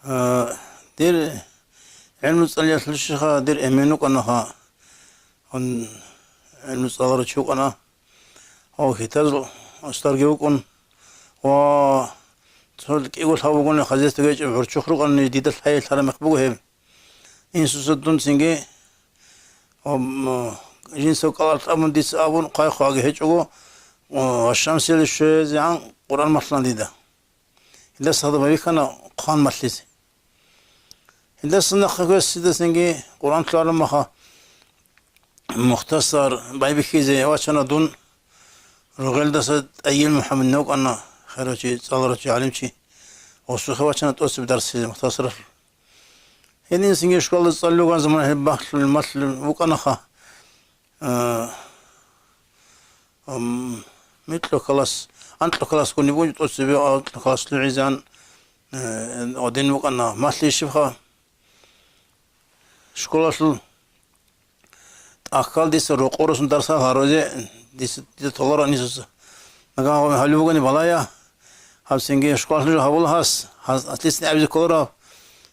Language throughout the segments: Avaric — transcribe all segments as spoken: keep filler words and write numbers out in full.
А, дир гӀелму цӀалиялъул щиха, дир эмен вукӀанаха, ун гӀелму цӀаларав чи вукӀана, гьав хьитазул устарги вукӀун, ва цо кӀиго лъаб бугони хозяйство гьечӀеб гӀурччухъ рукӀани дида лъай-лъара мех буго гьеб. Инсуца дун цинги, ам, жинцав кӀалалъ абун дица абун, хъвай-хъваги гьечӀого, ва Шамсиялде щвезегӀан Къуръан малъана дида. Гьелдаса гьадаб байбихьана хъван малъизе. Гьелдаса нахъа гьесдасанги Къуръан лъугӀараб маха, Мухтасар байбихьизе вачана дун, рогъелдаса ТӀайил МухӀаммад вукӀана, херав чи, цӀаларав чи, гӀалимчи, гъосухъе вачана тӀоцебе дарсизе Мухтасаралъул. Гьединсинги школалда цӀалулган замана гьеб бахлъун малъун вукӀанаха. А, ам, микьлъу калас, анкьлъу калас гуни буго тӀоцебе, анкьлъу калас лугӀизан, э, гъодин вукӀана. Малъи щибха? Школалъул тӀахьал дица рокъоросун дарсал гьарузе дица, дида толаран Инсуца. Нагагь гьаб гьалу бугони балая, гьаб цинги школалъул жо гьабула гьас, гьас аслисни абизе кколарав,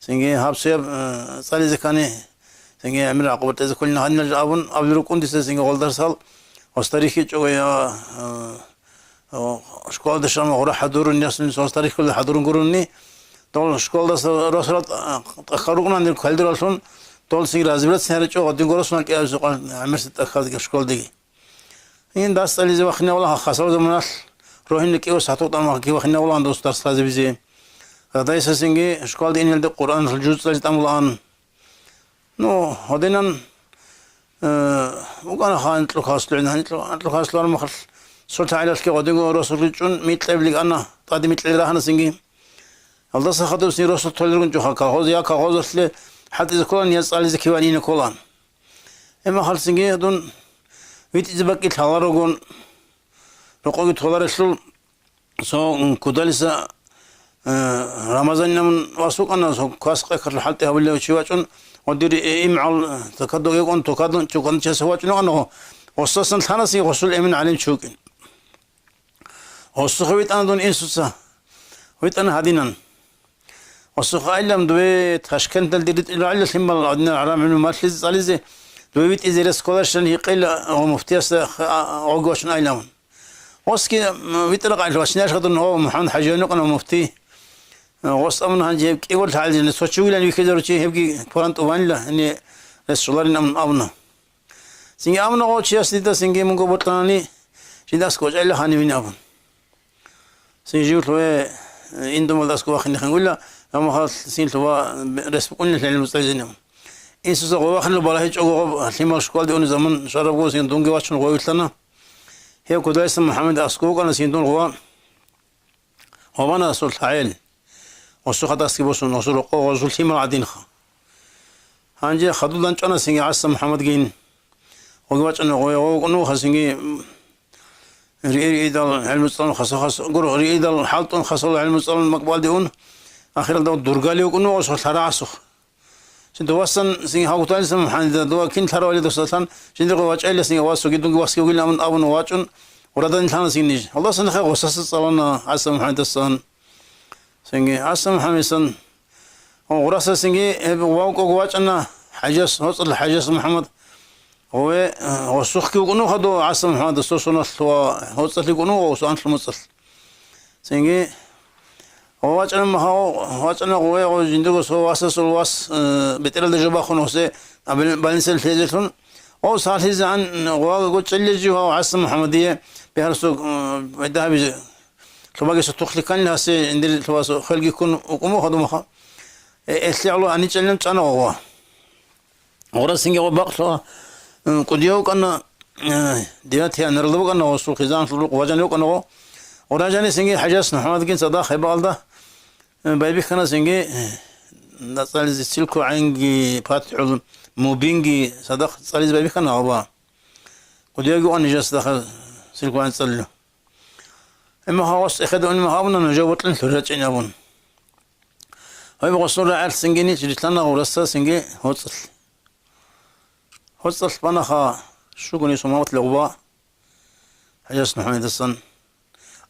цинги гьаб цояб, э, цӀализе ккани, цинги гӀемер гӀакъуба тӀезе кколин гьанилал жо абун абулел рукӀун дица цинги гъол дарсал, гъос тарихичӀого я, э, О, школалда щван гъура хӀадурун, ясун цо тарихалда хӀадурун гурони, дол школалдаса росарал тӀа-, тӀахьал рукӀунани квалдураллъун, дол цинги разбираться гьаричӀо, гъодинго росунал кӀиабизе къван гӀемерси тӀахьалдеги школалдеги. Ин дас цӀализе вахине вала хасал заманалъ, рогьине кӀиго сатукъ тӀамахъги вахине валаан дос дарс лъазабизе. Радайса цинги школалда инелде Къуръаналъул жуз цӀализе тӀамулаан. Ну, гьадинан, э, вукӀана ха анкьлъу калас лугӀин, анкьлъу, анкьлъу калас лугӀараб мехалъ, сорта гӀелалъги гъодинго росулъ ричӀчӀун микьабилги ана, тӀаде микьабилги рахана цинги. Гьалдаса хадуб цин росулъ толел ругин чӀоха колхоз, я колхозалъе хӀалтӀизе кколаан, я цӀализе киван ине кколаан. Гьеб мехалъ цинги дун витӀизе бакӀги лъаларогун, рокъоги толарелъул, Цо, м, кудалиса, э, Рамазанин абун вас вукӀана, цо квас къекалъул хӀалтӀи гьабулев чи вачӀун, ва дир, э, имгӀал, э, такадугекъон, тукадун, тукадун чиясев вачӀун вукӀана, гъо-, гъосасан лъанасин гъосул эмен гӀалим чи вукӀин. Гъосухъе витӀана дун Инсуца, витӀана гьадинан. Гъосухъе айилан, дуе Ташкенталде ритӀил рагӀила лъимал гьадинал гӀараб гӀилму малъизе цӀализе, дуе витӀизе рес кколарищан гьикъила, гъо, муфтиясда, а, а, гъоги вачун айилан. Гъосги, м, витӀарахъалъ вачинаялъ хадурун гьав МухӀаммад ХӀажиян вукӀана муфти. Гъос абуна гьанже гьеб кӀиголъ гьалжине цо чи вилан вихьизару чи гьебги кваран тӀубанила, гьене рес щоларин абун абуна. Цинги абуна гъов чияс дида цинги мунго бокьанани, жидасго вачӀайла гьанивин абун. Цин жив лъугье, э, индумалда аскӀов вахине хангуйла, гьамахал цин лъугьа рес букӀунилъ гӀилму цӀализинабун. Инсуца гъов вахине балагьичӀого гъоб лъимал школалде уни заман шарабго цин дунги вачун гъовилъана. Гьев кудайса МухӀаммад аскӀов вукӀана цин дун гъова. Гъована асул лъагӀел. Осухъа дасги босун, осул рокъо гъозул лъимал гӀадинха. Гьанже хадудан чӀана цинги ГӀаса МухӀаммадгин. Гъоги вачӀана гъое гъов вукӀун вуха цинги, риидал гӀелму цӀалун хасахас, гур, риидал хӀалтӀун хасал гӀелму цӀалун макьбалде ун, ахиралда дургали вукӀун вуго цо лъара гӀасухъ. Цин дувасан цин гьав гуталисан гьанида, дува кин лъаравали дусалъан, жиндирго вачӀайиласин ва цоги дунги васги вугилан абун, абун вачӀун, урадан лъанасин ниж. Аллагьсан хай гъусаса цӀалана ГӀаса МухӀаммадасан. Цинги ГӀаса МухӀаммадасан, гъурасасинги гьеб вавкӀого вачӀана ХӀажас, гьоцӀал ХӀажас МухӀаммад. Гъове, э, гъосухъги вукӀун вуха дов ГӀаса МухӀаммадас, цо соналъ ва гьоцӀалъи вукӀун вуго, цо анлъу моцӀалъ. Цинги, гъо вачӀана, гъо вачӀана гъове, гъо жиндирго цо васасул вас, э, бетӀералда жо бахун гъосе, а, бел-, больницаялъ лъезелъун. Гъо салъизегӀан гъоваго чӀеллъи жив гьав ГӀаса МухӀаммадие бегьарасул, э, пайда гьабизе. Лъубаги сутухълъи кканил гьасе, жиндир лъубасул хвелги ккун вукӀун вуха думаха. Э, элъигӀлу гьаничӀеллъун чӀана гъова. Гъурасинги гъо бакълъугьа, м, кӀудияв вукӀана, э, девятый январалда вукӀана, гъосул хъизаналъул рукъ важани вукӀана гъо. Гъура жанисинги ХӀажас МухӀаммадгин цадахъ гьебаалда, э, байбихьанасинги, э, нацӀализе Силкугьанги, ПатихӀул Мубинги цадахъ цӀализе байбихьана гъоба. КӀудиявги вукӀана нижас цадахъ Силкугьан цӀалулев. Амма гьавас эхеда унмагь абуна, нужер вокьун лъур рачӀин абун. Гьеб гъосул рагӀалъ цинги нич рилълъана гъурасда цинги гьоцӀалъ. ГьоцӀалъ банаха щугони сумагьатлъи гъуба ХӀажас МухӀаммадасан.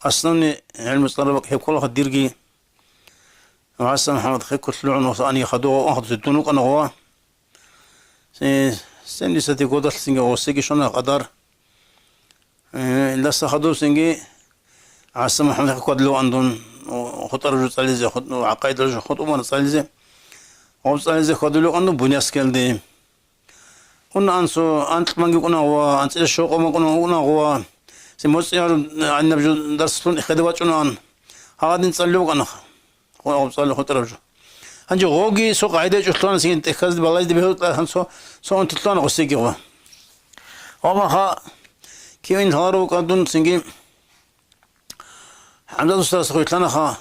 Основный гӀилму цӀалараб бакӀ гьеб кколаха дирги. ГӀаса МухӀаммад хекколъ лугӀун ва ани хадув анхъ дун вукӀана гъова. Се-, семидесятый годалъ цинги гъосиги щвана къадар. Э, илдаса хадув цинги ГӀаса МухӀаммад хекколъ вукӀана дун, о, хутӀараб жо цӀализе, хут-, гӀакъайдал жо хутӀумара цӀализе. Гъоб цӀализе хадув вукӀана дун Буняскалде. Унаан цо анкьманги вукӀуна гъова, анцӀила щокъуман вукӀуна гъова. Цин моцӀияр гӀадинаб жо дарслъун эхеда вачӀунаан. Гьагъадин цӀалулев вукӀана. Гъо-, гъоб цӀалул хутӀараб жо. Гьанже гъоги цо къагӀида чӀухълъуна цинги тӀехьазде балайде бегьултӀа хан цо, цо унтилъуна гъосиги гъо. Гъо маха кивин лъаларо вукӀа дун цинги. ХӀамзат устарас хветлъанаха.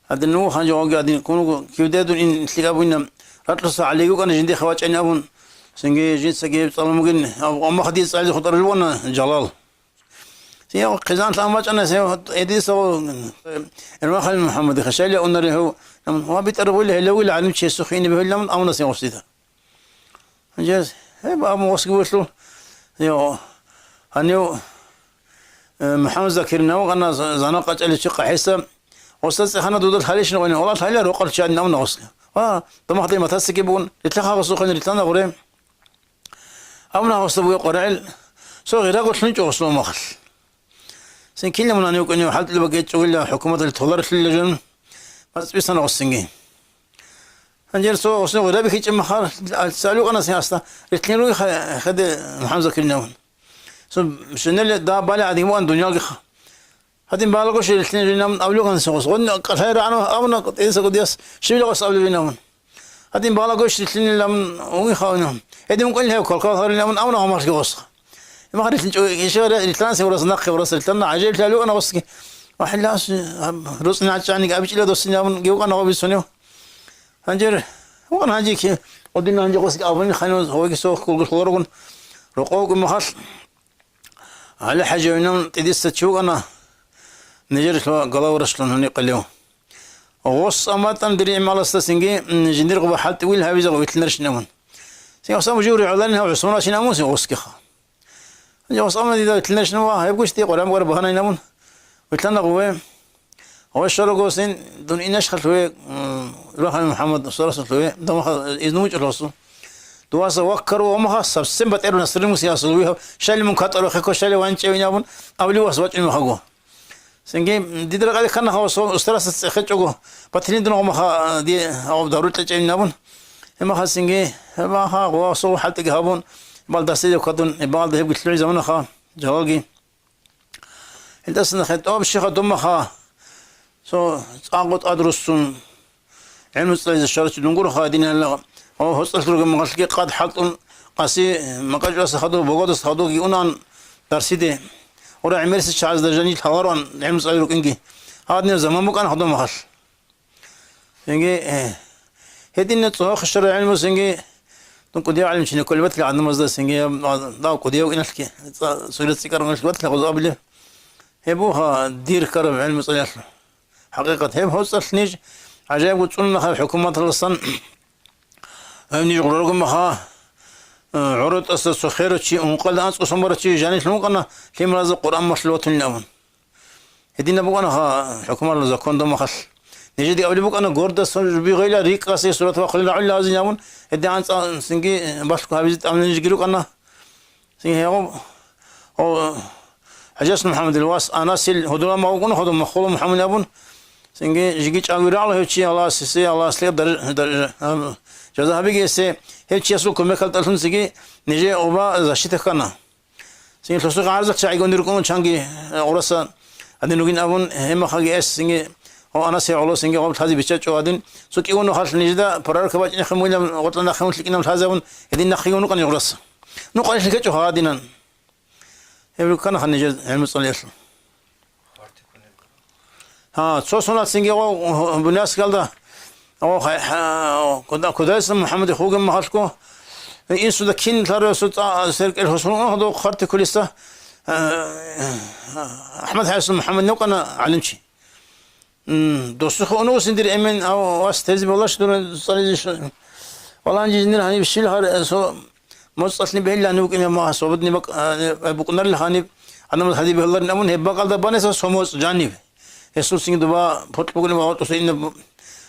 Гьадин, ну, гьанже гъоги гьадин, кунуго кивде дун ин лъикӀаб вуйна, ракьуса гӀалиги вукӀана жиндихъе вачӀани абун, цинги жинцаги гьеб цӀалун бугин, аб-, амма хадиз цӀализе хутӀараб жо вукӀана Жалал. Цин гьев хъизан лъан вачӀана, гьев гьедиса гъо, Ирмахал МухӀаммадихъе щайла унаре гьев, ва битӀараб вуйла гьелев вуйла гӀалимчиясухъе ине бегьулилан абуна цин гъосида. Гьанже, гьеб абун гъосги вуйла, гьев, гьанив, э, МухӀаммад Закир навгъана за-, зана къачӀаличи къахӀиса, гъосда цӀехана дуда лъалищин гъойин, вала лъайла рокъал чан навна гъосги. Ва, дамахъде матасиги бугун, рилъа хагъасухъен рилъана гъуре. Абуна гъосда бугеб къваригӀел, цо гъираго лъунчӀо гъосул махалъ. Цин кила мун гьанив вукӀанив хӀалтӀулеб гьечӀогила хӀукуматалъ толаралъулила жан, мацӀ бисана гъосинги. Гьанже цо гъосин гъира бихьичӀеб махалъ, цӀалукъана цин гьасда, рилълъин ругеха хеде МухӀаммад Закирнаван. Цо шинеле да бале гӀадин ван дунялгиха. Гьадин балагош рилълъин ринамун авлугъан цин гъос. Гъонни кӀалъай рагӀана абуна тӀеса кӀудияс, щибила гъос авлугъинамун. Гьадин балагош рилълъинилан угихъавна. Гьедин ункъвелин гьев квалквал гьарилан абуна гьамарлъи гъосха. Имахъ рилълъинчӀо гьешивара рилълъанси гъурас нахъе гъурас рилълъанна гӀажаиблъи гьалугӀана гъосги. Ва хӀилас, гьаб, руцӀни гӀачӀани абичӀила досинавун гевкъана гъобисунев. Гьанжер, ван гьанжи ки, гъодин гьанжи гъосги абуни ханив гъоги сохъ гулгулъуларгун рокъов гумахалъ. ГӀалихӀажи гьунав тӀидиса чи вукӀана, нижер лъугьа-, галаврашлъун гьуни къилев. Гъос аматӀан дир гӀималасда цинги, м, жиндир гъуба хӀалтӀи вил гьавиза гъовитлъинарищинавун. Цин гъос аму жив ригӀаларин гьав ГӀусман вачинавун цин гъосгиха. Гъос аму дида витлъинарищинав ва гьебгуш дие къварам гъвар багьанайнавун. Витлъана гъуве. Гъой щорого син дун инеш халъуве, м, Рахани МухӀаммад Сарасулъуве, дамаха изну вучӀо расул. Дуаса ваккару ва маха совсем батӀеру Насрин Мусиясул вигьав, щали мун катӀару хеко, щали ванчӀевин абун, абли вас вачӀин махаго. Синги, м, дидра къали хана хавас устараса цехечӀого, батилин дун гъомаха, а, ди, гъоб дару кьечӀевин абун. Гьемаха синги, гьемаха гъуасо хӀалтӀиги гьабун, балдасида кадун, гьебалда гьебги лъугӀи заманаха, жаваги. Гьелдасан хӀетӀоб щиха думаха, цо цӀакъго тӀад руссун, гӀелму цӀализе щварачи дунгураха динилла, о, гьоцӀалъ ругел махалъги къад хӀалтӀун, къаси макъачӀураса хадур, богодаса хадурги унан дарсиде. Ура гӀемерси чагӀазда жанил гьаларуан гӀелму цӀали рукӀинги. Гьадинаб заман букӀана хадур махалъ. Цинги, э, гьединаб цӀогьа хишара гӀелму цинги, дун кӀудияв гӀалимчине кколеб батила гӀадамазда цинги, а, дав кӀудияв иналъги, цӀа-, сурат цӀикӀкӀарун иналъги батила гъоза абулеб. Гьеб буха дир ккараб гӀелму цӀалиялъул. ХӀакъикъат, гьеб гьоцӀалъ ниж гӀажаибго цӀунун нахъа хӀукуматаласан, гьев ниж гъураргун маха, э, гӀурутӀаса цо херав чи, ункъалда анцӀго сон барав чи жанилъун вукӀана, лъималазда Къуръан малъулев ватунин абун. Гьединаб букӀана ха хӀукуматалда закон домахалъ. Нижеде абулеб букӀана, гордаса жуби гъейла рикӀкӀасе сурат вахъулин рагӀулла азин абун, гьедин анцӀа цинги балъго гьабизе тӀамилан жиги рукӀана. Цинги гьев, о, ХӀажас МухӀаммадил вас Анасил гьудулама вукӀун, гьудул маххула МухӀаммад абун, цинги жиги чӀаги рагӀула гьев чи, Аллагьас гьесие, Аллагьас лъикӀаб дарж-, дарж-, ам, жаза гьабиги гьесие, гьев чиясул кумекалда лъун цинги нижее оба защита ккана. Цинги лъусухъ гӀарзахъ чагӀигун рукӀун чанги, э, гъураса гьадин ругин абун, гьемахаги эс цинги, о, Анасие гӀоло цинги гъоб лъазе биччачӀо гьадин, цо кӀивун халъ нижеда пророка бачӀинехъе мугилан, гъоркьа нахъе мун лъикӀинаб лъазабун, гьедин нахъе гьун рукӀана гъураса. Ну, къварилъи ккечӀо гьадинан. Гьеб руккана хан нижер гӀелму цӀалиялъул. Гьа, цо сунат цинги гъо-, Буняскалда, гъо-, ха-, ха-, куда-, кудайса МухӀаммад хугем махалъго, инсуда кин лъарасу цӀа-, серкӀел хусун гьадо хъарти кулиса, э, АхӀмад ХӀайсул МухӀаммад нукъана гӀалимчи. М, досухъе унугъ синдир эмен, ав вас тезе болаш дура цӀализе ш-, валанжи жиндир гьаниб щил гьар, э, со моцӀалъни бегьилани букӀин, ма свободный бак-, э, букӀунарил гьаниб, гьанамаз гьадиб бегьуларин абун, гьеб бакӀалда банеса со моцӀ жаниб. Гьесул цинги дуба путӀ бугин ва гъотӀуса инаб